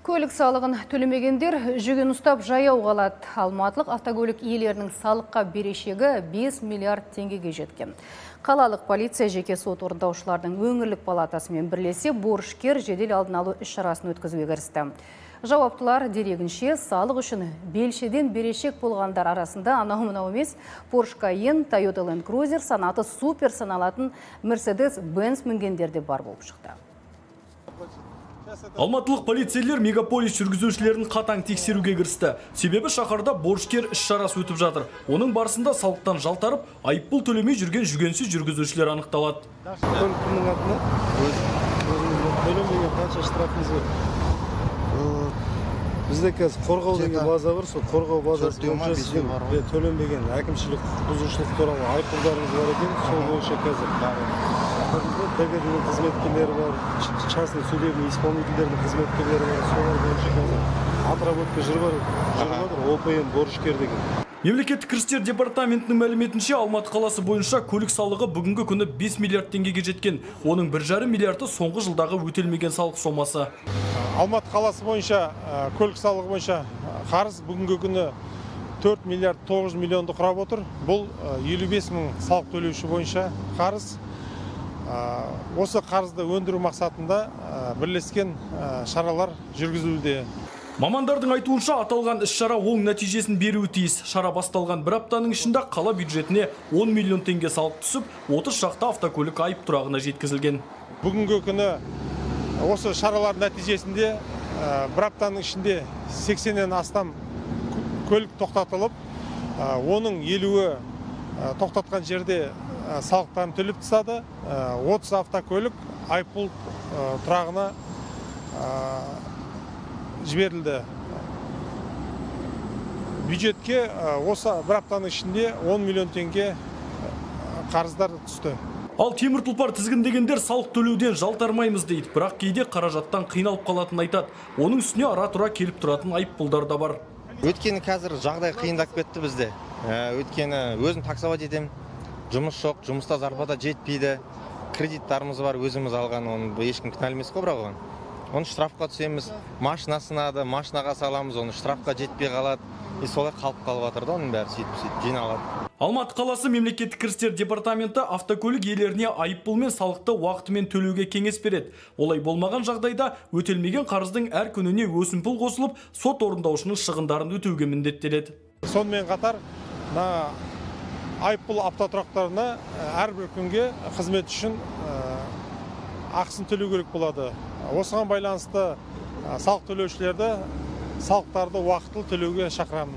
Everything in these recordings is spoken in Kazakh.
Көлік салығын төлемегендер жүгін ұстап жаяу қалады. Алматылық автокөлік иелерінің салыққа берешегі 5 миллиард теңгеге жеткен. Қалалық полиция жеке сот орындаушылардың өңірлік палатасымен бірлесе борышкер жедел алдын алу іс-шарасын өткізуге кірісті. Жауаптылар дерегінше салық үшін белшеден берешек болғандар арасында анау-мынау емес, Porsche Cayenne, Toyota Land Cruiser санаты супер саналатын Mercedes-Benz мінгендер де бар болып шықты. Алматылық полицейлер мегаполис жүргізушілерін қатаң тексеруге кірісті. Себебі шаһарда борышкер іс-шарасы өтіп жатыр. Оның барысында салықтан жалтарып, айыппұл төлемей жүрген жүгенсіз жүргізушілер анықталады. Көліктің атына өзіміздің төленбеген қанша штрафымыз бар. Бізде қазір қорғау деген база бар, сол қорғау базасы бойынша сіздің төленбеген әкімшілік құқық бұзушылық туралы айыппұлдарыңыз бар екен, сол бойынша қазір ДГД-ның қызметкерлері бар, частный судебный исполнительдердің қызметкерлері бар, солар бойынша қазір отработка жүріп жатыр, ОПМ борышкер деген. Мемлекеттік кірістер департаментінің мәліметінше, Алматы қаласы бойынша көлік салығы бүгінгі күні 5 миллиард теңгеге жеткен. Оның 1,5 миллиарды соңғы жылдағы өтелмеген салық сомасы. Алматы қаласы бойынша көлік салығы бойынша қарыз бүгінгі күні 4 миллиард 900 миллионды құрап отыр. Бұл 55 мың салық төлеуші бойынша қарыз. Осы қарызды өндіру мақсатында бірлескен шаралар жүргізілуде. Мамандардың айтуынша, аталған іс-шара оң нәтижесін беруі тиіс. Шара басталған бір аптаның ішінде қала бюджетіне 10 миллион теңге салық түсіп, 30 шақты автокөлік айып тұрағына жеткізілген. Бүгінгі күні осы шаралар нәтижесінде бір аптаның ішінде 80-нен астам көлік тоқтатылып, оның 50-і тоқтатқан жерде салықтарын төлеп тастады. 30 автокөлік айыппұл тұрағына жіберілді. Бюджетке осы бір аптаның ішінде 10 миллион теңге қарыздар түсті. Ал темір тұлпар тізгіндегендер салық төлеуден жалтармаймыз дейді, бірақ кейде қаражаттан қиналып қалатынын айтады. Оның үстіне ара-тұра келіп тұратын айыппұлдар да бар. Өйткені қазір жағдай қиындап кетті бізде. Өйткені өзім таксовать етемін, жұмыс жоқ, жұмыста зарплата жетпейді, кредиттарымыз бар, өзіміз алған, оны ешкім кінәлі емес қой, бірақ оған. Оны штрафқа түсеміз, машина сынады, машинаға саламыз, оны штрафқа жетпей қалады. И солай қалып қалып жатыр да, оның бәрі сөйтіп жиналады. Алматы қаласы мемлекеттік кірістер департаменті автокөлік иелеріне айыппұл мен салықты уақытымен төлеуге кеңес береді. Олай болмаған жағдайда өтелмеген қарыздың әр күніне өсімпұл қосылып, сот орындаушының шығындарын өтеуге міндеттеледі. Сонымен қатар айыппұл автотұрақтарына әрбір күнге қызмет үшін ақысын төлеу керек болады. Осыған байланысты салық төлеушілерді салықтарды уақытылы төлеуге шақырамын.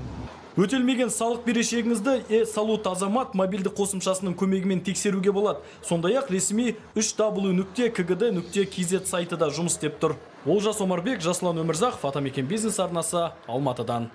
Өтелмеген салық берешегіңізді е-салут азамат мобильді қосымшасының көмегімен тексеруге болады. Сондай-ақ ресми 3w.kgd.kz сайты да жұмыс істеп тұр. Олжас Омарбек, Жасұлан Өмірзақов, Атамекен бизнес арнасы, Алматыдан.